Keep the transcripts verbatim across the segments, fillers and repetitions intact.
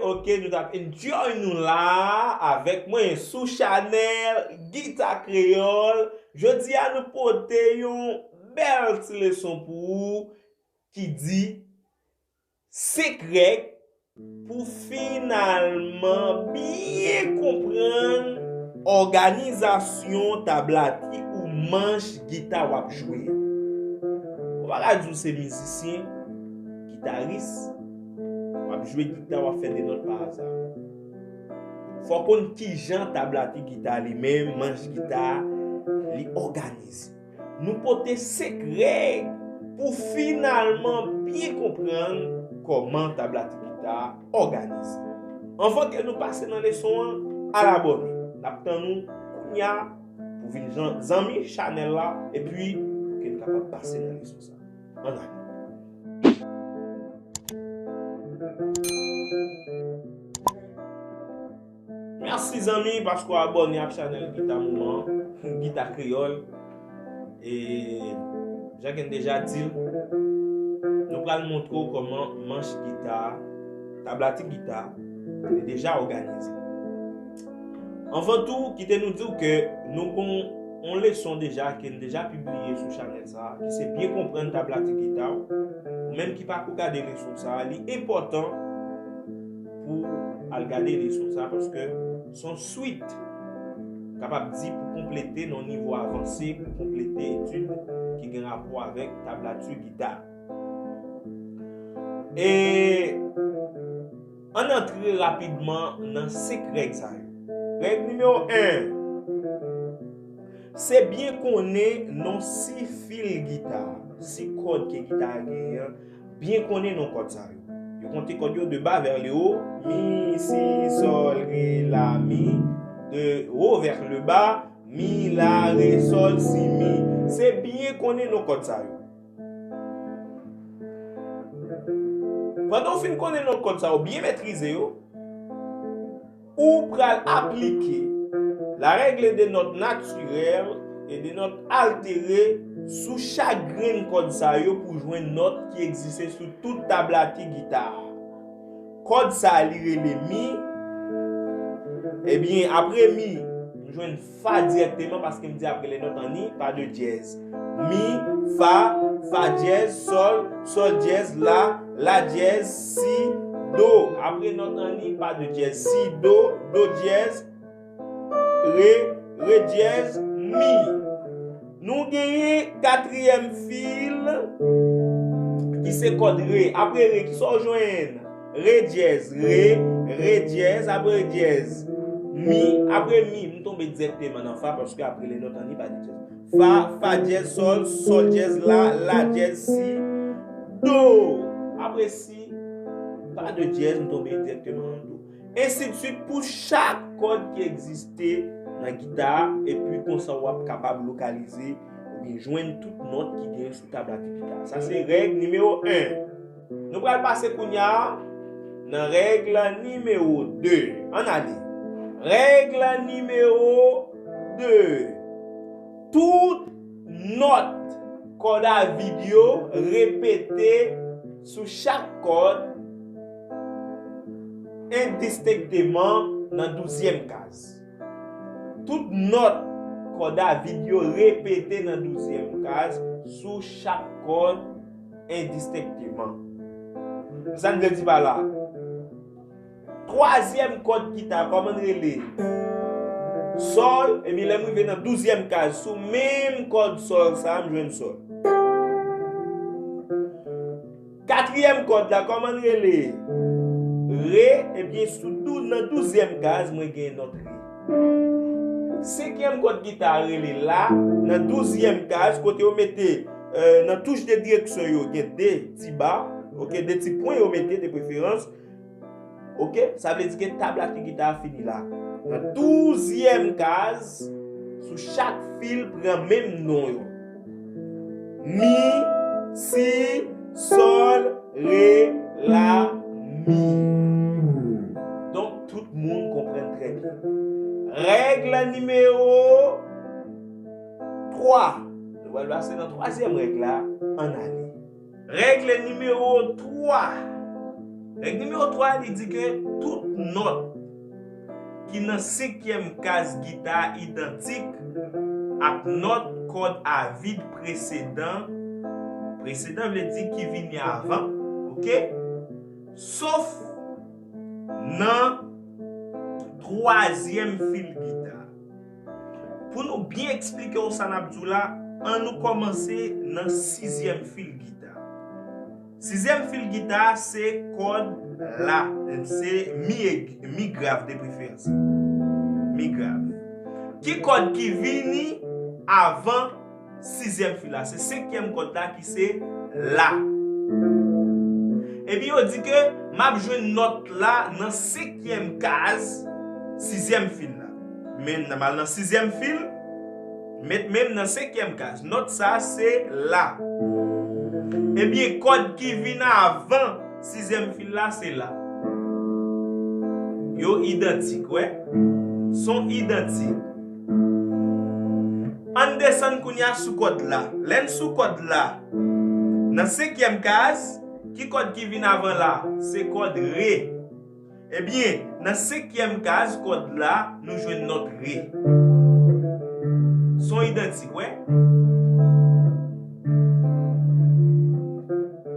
Ok, nou t ap enjoy nou la avèk mwen sou chanèl Gita Kreyòl. Jodi a nou pote yon bèl ti leson pou ou ki di senk règ pou finalman byen konprann òganizasyon tablati ou manch gita w ap jwe. Ou pa ka di w se mizisyen, gitaris, w ap jwe gita, w ap fè de nòt pa aza. Fò w konn kijan tablati gita li menm, manch gita, li òganize. Nou pote senk règ pou finalman byen konprann kòman tablati gita òganize. Anvan ke nou pase nan leson an, al abòne. N ap tann ou kounye a pou vin jan- zanmi chanèl la, epi pou ke n kapab pase nan leson sa. Ann ale. Mèsi zanmi paske w abòne ak chanèl Gita Moman, Gita Kreyòl. E jan ke n deja di l, nou pral montre w kòman manch gita, tablati gita, li deja òganize. Anvan tou, kite nou di w ke nou gon yon leson deja ke n deja pibliye sou chanèl sa a, ki se byen konprann tablati gita w. Ou menm ki pako gade leson sa a, li enpòtan pou al gade leson sa a, paske se yon swit, kapab di, pou konplete nan yon nivo avanse, pou konplete etid ki gen rapò avèk tablati gita. E ann antre rapidman nan senk règ sa yo. Règ nimewo en, se byen konnen non si fil gita, si kòd ke gita a genyen an, byen konnen non kòd sa yo. Yo konte kòd yo de ba vè le wo, mi, si, sòl, re, la, mi, de wo vè le ba, mi, la, re, sòl, si, mi. Se byen konnen non kòd sa yo. Pandan w fin konnen non kòd sa yo, byen metrize yo, ou pral aplike la règle des notes naturelles et des notes altérées sou chak grenn kòd sa yo pou jwenn nòt ki egziste sou tout tablati gita a. Kòd sa a li rele mi. Ebyen, apre mi, m jwenn fa dirèkteman paske m di apre lè nòt an ni, pa de dyèz. Mi, fa, fa dyèz, sòl, sòl dyèz, la, la dyèz, si, do. Apre nòt an ni, pa de dyèz. Si, do, do dyèz, re, re dyèz, mi. Nou genyen katriyèm fil ki se kòd re. Apre re, kisa w jwenn? Re dyèz, re, re dyèz, apre re dyèz, mi, apre mi, m tonbe dirèkteman nan fa, paske apre lè nòt an ni pa de dyèz. Fa, fa dyèz, sòl, sòl dyèz, la, la dyèz, si, do. Apre si, pa de dyèz, m tonbe dirèkteman nan do. Ensidswit pou chak kòd ki egziste nan gita a, epi konsa w ap kapab lokalize oubyen jwenn tout nòt ki genyen sou tablati gita a. Sa se règ nimewo en. Nou pral pase kounye a nan règ nimewo de. Ann ale. Règ nimewo de. Tout nòt kòd a vid yo repete sou chak kòd endistenkteman nan douzyèm kaz. Tout nòt kòd a vid yo repete nan douzyèm kaz sou chak kòd endistenkteman. Sa n vle di pa la? Twazyèm kòd gita, kòman l rele? Sòl, epi lè m rive nan douzyèm kaz, sou menm kòd sòl sa a, m jwenn sòl. Katriyèm kòd la, kòman l rele? Re, ebyen, sou dou, nan douzyèm kaz, mwen gen nòt re. Senkyèm kòd gita a rele la, nan douzyèm kaz, kote yo mete, euh, nan touch de direksyon yo, gen de ti ba, ok, de ti pwen yo mete de preferans. Ok, sa vle di ke tablati gita a fini la. Nan douzyèm kaz, sou chak fil pran menm non yo. Mi, si, sòl, re, la, mi. Donk, tout moun konprann trè byen. Règ nimewo twa. Nou pral pase nan twazyèm règ la, ann ale. Règ nimewo twa. Règ nimewo twa, li di ke tout nòt ki nan senkyèm kaz gita a idantik ak nòt kòd a vid presedan, presedan vle di ki vini avan, oke? Sof nan twazyèm fil gita. Pou nou byen eksplike w sa n ap di w la, ann nou kòmanse nan sizyèm fil gita. Sizyèm fil gita se kòd la, se mi egi, mi grav de preferans. Mi grav. Ki kòd ki vini avan sizyèm fil la? Se senkyèm kòd la ki se la. Ebyen, yo di ke m ap jwenn nòt la nan senkyèm kaz sizyèm fil la. Men, m al nan sizyèm fil, met men m nan senkyèm kaz. Nòt sa a se la. Ebyen, kòd ki vin avan sizyèm fil la se la. Yo idantik, wè. Son idantik. Ann desann kounye a sou kòd la. Lè n sou kòd la, nan senkyèm kaz, ki kòd ki vin avan la? Se kòd re. Ebyen, nan senkyèm kaz kòd la, nou jwenn nòt re. Son idantik, wè.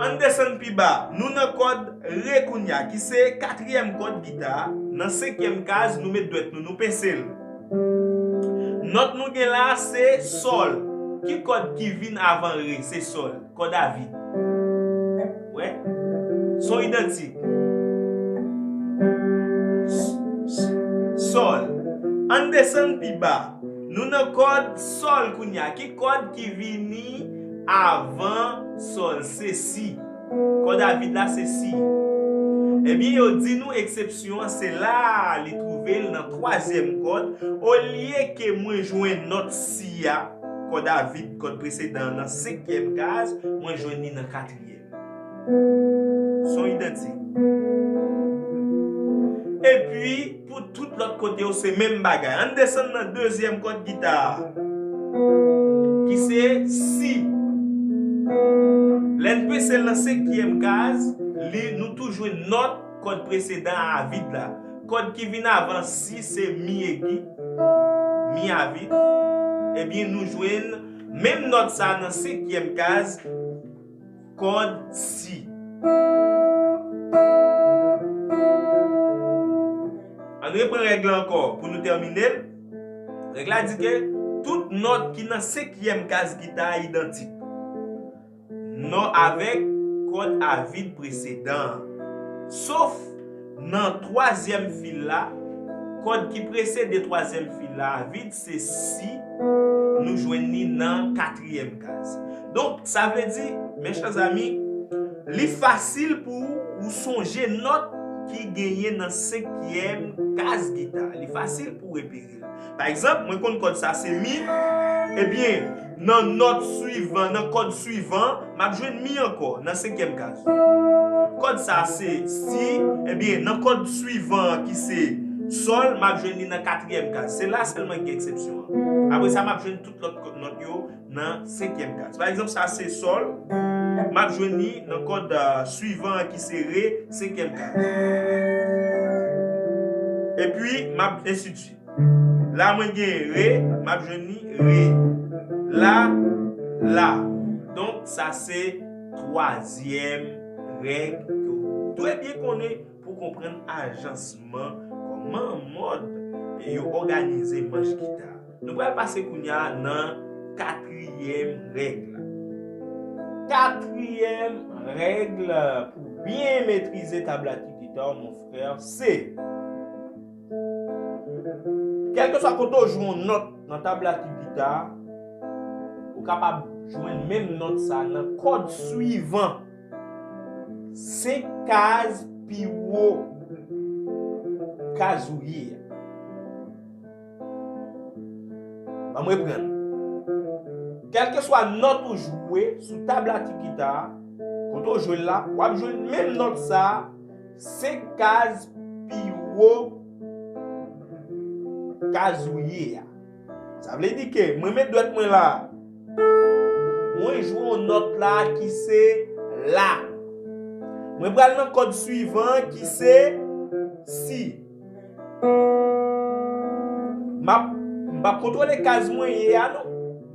Ann desann pi ba. Nou nan kòd re kounye a, ki se katriyèm kòd gita a. Nan senkyèm kaz, nou met dwèt nou, nou pense l. Nòt nou gen la a se sòl. Ki kòd ki vin avan re? Se sòl. Kòd a vid. Wè. Son idantik. S-, s-, sòl. Ann desann pi ba. Nou nan kòd sòl kounye a. Ki kòd ki vini avan sòl? Se si. Kòd a vid la se si. Ebyen, yo di nou eksepsyon an se la a li twouve l nan twazyèm kòd. Olye ke mwen jwenn nòt si a, kòd a vid, kòd presedan an nan senkyèm kaz, mwen jwenn li nan katriyèm. Son idantik. Epi, pou tout lòt kote yo, se menm bagay. Ann desann nan dezyèm kòd gita a, ki se si. Lè n pense l nan senkyèm kaz, li, nou tou jwenn nòt kòd presedan a vid la. Kòd ki vin avan si se mi egi, mi a vid. Ebyen, nou jwenn menm nòt sa a nan senkyèm kaz, kòd si. Ann repran règ la ankò pou nou tèmine l. Règ la di ke tout nòt ki nan senkyèm kaz gita a idantik. Non avèk kòd a vid presedan an. Sof nan twazyèm fil la, kòd ki presede twazyèm fil la a vid se si, nou jwenn li nan katriyèm kaz. Donk, sa vle di, mes chers amis, li fasil pou ou sonje nòt ki genyen nan senkyèm kaz gita. Li fasil pou w repere l. Pa egzanp, mwen konn kòd sa se mi, ebyen, nan nòt swivan, nan kòd swivan, m ap jwenn mi ankò, nan senkyèm kaz. Kòd sa se si, ebyen, nan kòd swivan an ki se sòl, m ap jwenn li nan katriyèm kaz. Se la sèlman ki gen eksepsyon an. Apre sa, m ap jwenn tout lòt kò-, nòt yo nan senkyèm kaz. Pa egzanp, sa se sòl, m ap jwenn li nan kòd, ah, swivan an ki se re, senkyèm kaz. Epi, m ap ensidswit. La, mwen gen re, m ap jwenn li re. La, la. Donk, sa se twazyèm règ ke w dwe byen konnen pou w konprann ajansman, kòman mòd yo òganize manch gita. Nou pral pase kounye a nan katriyèm règ la. Katriyèm règ pou byen metrize tablatik gita w, mon frè, se, kèlkeswa kote w jwe yon nòt nan tablatik gita, ou kapab jwenn menm nòt sa nan kòd swivan senk kaz pi wo kaz ou ye a. Ban m reprann. Kèlkeswa nòt ou jwe sou tablatik gita a, kote w jwe l la, w ap jwenn menm nòt sa a, senk kaz pi wo kaz ou ye a. Sa vle di ke mwen met dwèt mwen la, mwen jwe yon nòt la ki se la. Mwen pral nan kòd swivan ki se si. M ap, m p ap kontwole kaz mwen ye a non.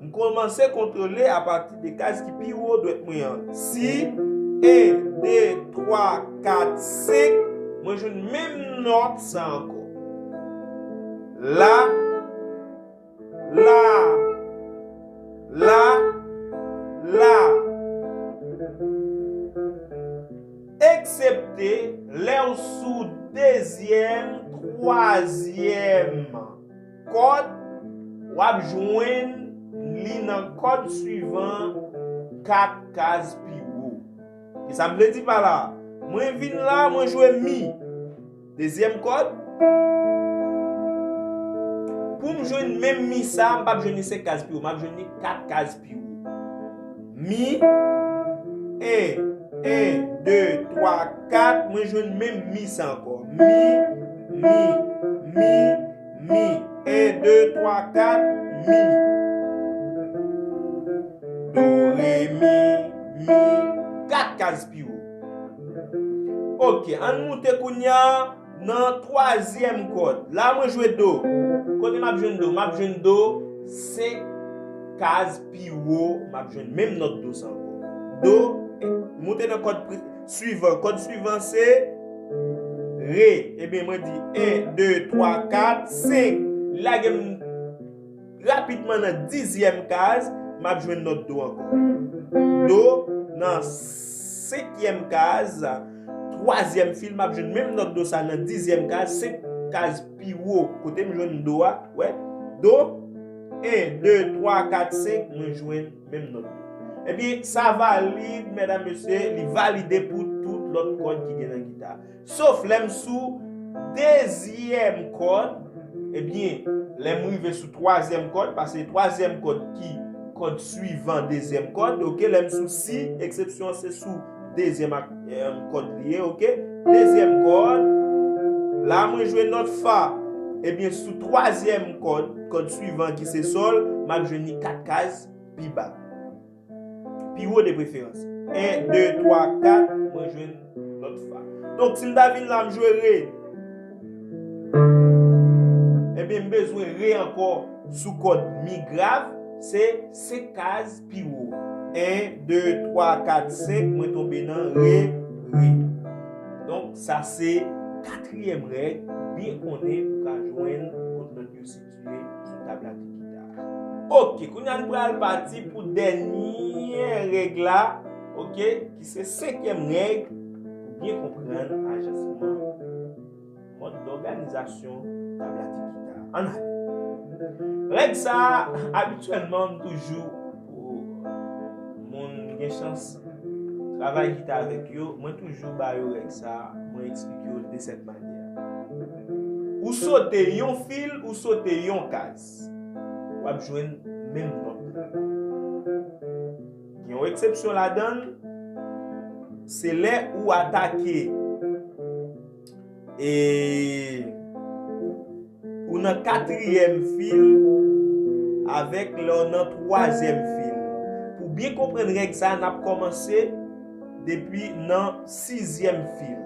M kòmanse kontwole apati de kaz ki pi wo dwèt mwen an. Si en, de, twa, kat, senk, mwen jwenn menm nòt sa ankò. La, la, la, la. Eksepte lè w sou dezyèm, twazyèm kòd, w ap jwenn li nan kòd swivan kat kaz pi wo. Kisa m vle di pa la? Mwen vin la, mwen jwe mi. Dezyèm kòd. Pou m jwenn menm mi sa, m p ap jwenn li senk kaz pi wo, m ap jwenn li kat kaz pi wo. Mi, en, en, de, twa, kat, mwen jwenn menm mi sa ankò. Mi, mi, mi, mi. En, de, twa, kat, mi. Do, re, mi, mi, kat kaz pi wo. Ok, ann moute kounye a nan twazyèm kòd. La mwen jwe do. Kote m ap jwenn do? M ap jwenn do senk kaz pi wo, m ap jwenn menm nòt do sa ankò. Do, moute nan kòd pri- swivan. Kòd swivan se re. Ebyen, mwen di en, de, twa, kat, senk. Li lage m rapidman nan dizyèm kaz, m ap jwenn nòt do ankò. Do nan senkyèm kaz, twazyèm fil, m ap jwenn menm nòt do sa nan dizyèm kaz, senk kaz pi wo. Kote m jwenn do a, wè, do, en, de, twa, kat, senk, mwen jwenn menm nòt do. Ebyen, sa valid, medam, mesye, li valide pou tout lòt kòd ki gen nan gita. Sof lè m sou dezyèm kòd, ebyen, lè m rive sou twazyèm kòd, paske twazyèm kòd ki kòd swivan dezyèm kòd, ok, lè m sou si, eksepsyon an se sou dezyèm ak, eh, kòd li ye, ok. Dezyèm kòd, la mwen jwe nòt fa, ebyen, sou twazyèm kòd, kòd swivan ki se sòl, m ap jwenn li kat kaz pi ba. Pi wo de preferans. En, de, twa, kat, mwen jwenn nòt fa. Donk, si m ta vin la, m jwe re. Ebyen, m bezwen re ankò sou kòd mi grav, se senk kaz pi wo. En, de, twa, kat, senk, mwen tonbe nan re, re. Donk, sa se katriyèm règ, byen konnen pou ka jwenn kot nòt yo sitye sou tab la de gita. Ok, kounye a nou pral pati pou dènye règ la, ok, ki se senkyèm règ, pou byen konprann ajansman, mòd dòganizasyon tab la de gita. Ann ale. Règ sa a, abityèlman, m toujou, pou moun gen chans travay gita avèk yo, mwen toujou ba yo règ sa a, mwen eksplike yo de sèt manyè. Ou sote yon fil, ou sote yon kaz, w ap jwenn menm nòt la. Gen yon eksepsyon ladan l, se lè ou atake e ou nan katriyèm fil avèk lè w nan twazyèm fil. Pou byen konprann règ sa a, n ap kòmanse depi nan sizyèm fil.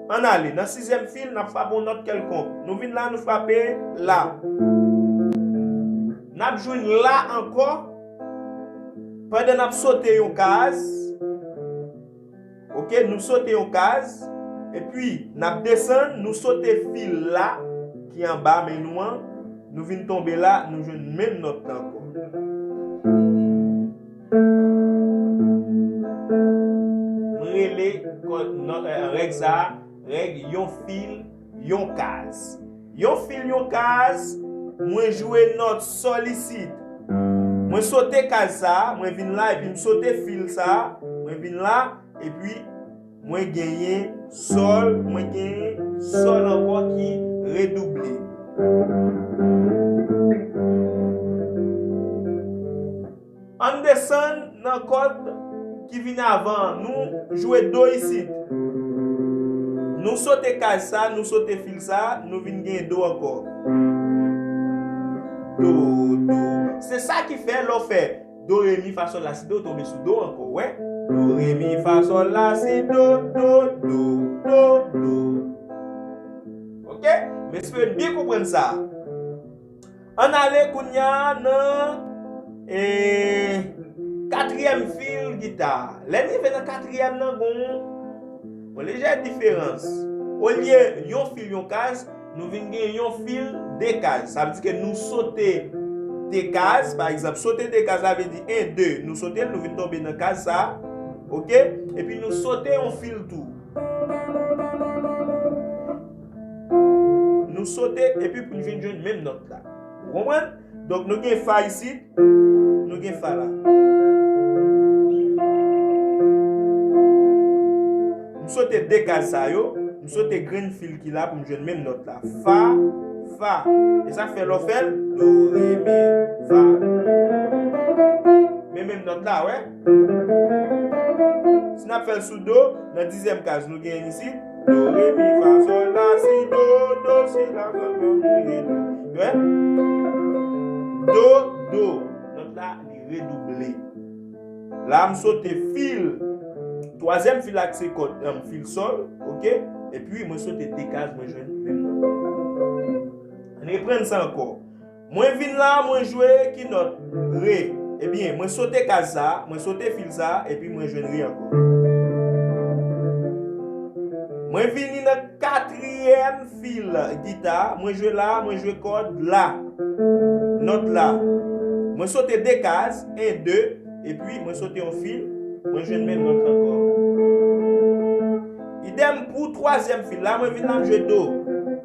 Ann ale, nan sizyèm fil, n ap frape yon nòt kèlkonk. Nou vin la, nou frape la. N ap jwenn la ankò pandan n ap sote yon kaz. Ok, nou sote yon kaz, epi n ap desann, nou sote fil la ki anba men nou an, nou vin tonbe la, nou jwenn menm nòt la ankò. Mwen rele kòd nòt, eh, règ sa a, règ yon fil, yon kaz. Yon fil, yon kaz, mwen jwe nòt sòl isit. Mwen sote kaz sa a, mwen vin la, epi m sote fil sa a, mwen vin la, epi mwen genyen sòl, mwen genyen sòl ankò ki redouble. Ann desann nan kòd ki vin avan an. Nou jwe do isit. Nou sote kaz sa, nou sote fil sa, nou vin gen do ankò. Do, do. Se sa ki fè lè w fè Do, re, mi, fa, sòl, la, si, do, tonbe sou do ankò, wè. Do, re, mi, fa, sòl, la, si, do, do, do, do, do. Ok? M espere n byen konprann sa. Ann ale kounye a nan, eh, katriyèm fil gita. Lè n rive nan katriyèm nan, gon yon lejè diferans. Olye yon fil, yon kaz, nou vin gen yon fil, de kaz. Sa vle di ke nou sote de kaz, pa egzanp, sote de kaz la vle di en, de, nou sote l, nou vin tonbe nan kaz sa, ok? Epi nou sote yon fil tou. Nou sote, epi pou n vin jwenn menm nòt la. Ou konprann? Donk, nou gen fa isit, nou gen fa la. M sote de kaz sa yo, m sote grenn fil ki la pou m jwenn menm nòt la. Fa, fa. E sa k fè lè w fè l, do, re, mi, fa. Men menm nòt la, wè. Si n ap fè l sou do, nan dizyèm kaz, nou gen isit. Do, re, mi, fa, sòl, la, si, do, do, si, la, sòl, do, mi, re, do. Wè? Do, do. Nòt la, li redouble. La, m sote fil. Twazyèm fil la ki se kòd, em, fil sòl, ok? Epi, mwen sote de kaz, mwen jwenn menm nòt. Ann reprann sa ankò. Mwen vin la, mwen jwe ki nòt? Re. Ebyen, mwen sote kaz sa, mwen sote fil sa, epi mwen jwenn re ankò. Mwen vini nan katriyèm fil gita, mwen jwe la, mwen jwe kòd la. Nòt la. Mwen sote de kaz, en, de, epi mwen sote yon fil, mwen jwenn menm nòt la ankò. Idèm pou twazyèm fil la, mwen vin la, m jwe do.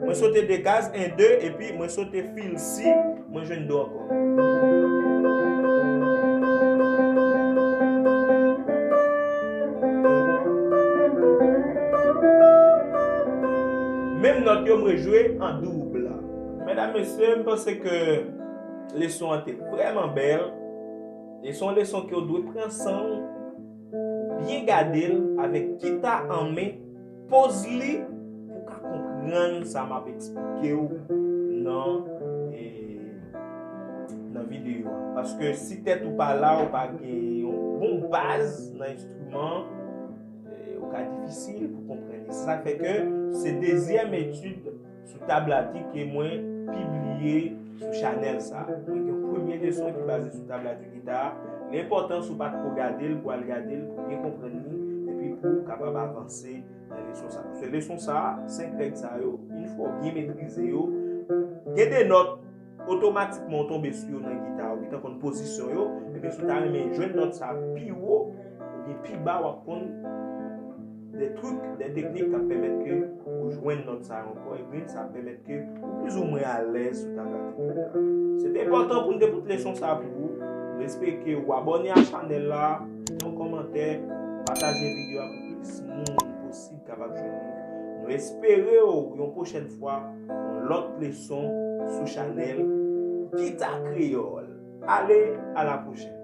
Mwen sote de kaz, en, de, epi mwen sote fil si, mwen jwenn do ankò. Menm nòt yo, mwen jwe an doub. Medam, mesye, m panse ke leson an te vrèman bèl. E se yon leson ke w dwe pran san w, byen gade l avèk gita an men, poz li pou w ka konprann sa m ap eksplike w nan, e, nan videyo a. Paske si tèt ou pa la, ou pa gen yon bon baz nan enstriman, e, ou ka difisil pou konprann li. Se sa k fè ke se dezyèm etid sou tablatik ke mwen pibliye sou chanèl sa. Mwen gen yon premye leson ki baze sou tablatik gita. Li enpòtan si w pa t ko gade l, pou w al gade l, pou w byen konprann li, epi pou w kapab avanse nan leson sa. Paske leson sa, senk règ sa yo, yon fwa w byen metrize yo, gen de nòt, otomatikman w tonbe sou yo nan gita, ou gentan konn pozisyon yo, ebyen si w ta renmen jwenn nòt sa pi wo, oubyen pi ba, w ap konn de trik, de teknik k ap pèmèt ke ou jwenn nòt sa yo ankò, ebyen sa ap pèmèt ke ou plizoumwen alèz sou tablatik gita. Se te enpòtan pou n te pote leson sa pou ou. Nou espere ke w abòne a chanèl la, fè yon kòmantè, pataje videyo a pou plis moun posib kapab jwenn li. Nou espere w yon pwochèn fwa, yon lòt leson sou chanèl Gita Kreyòl. Ale, a la pwochèn.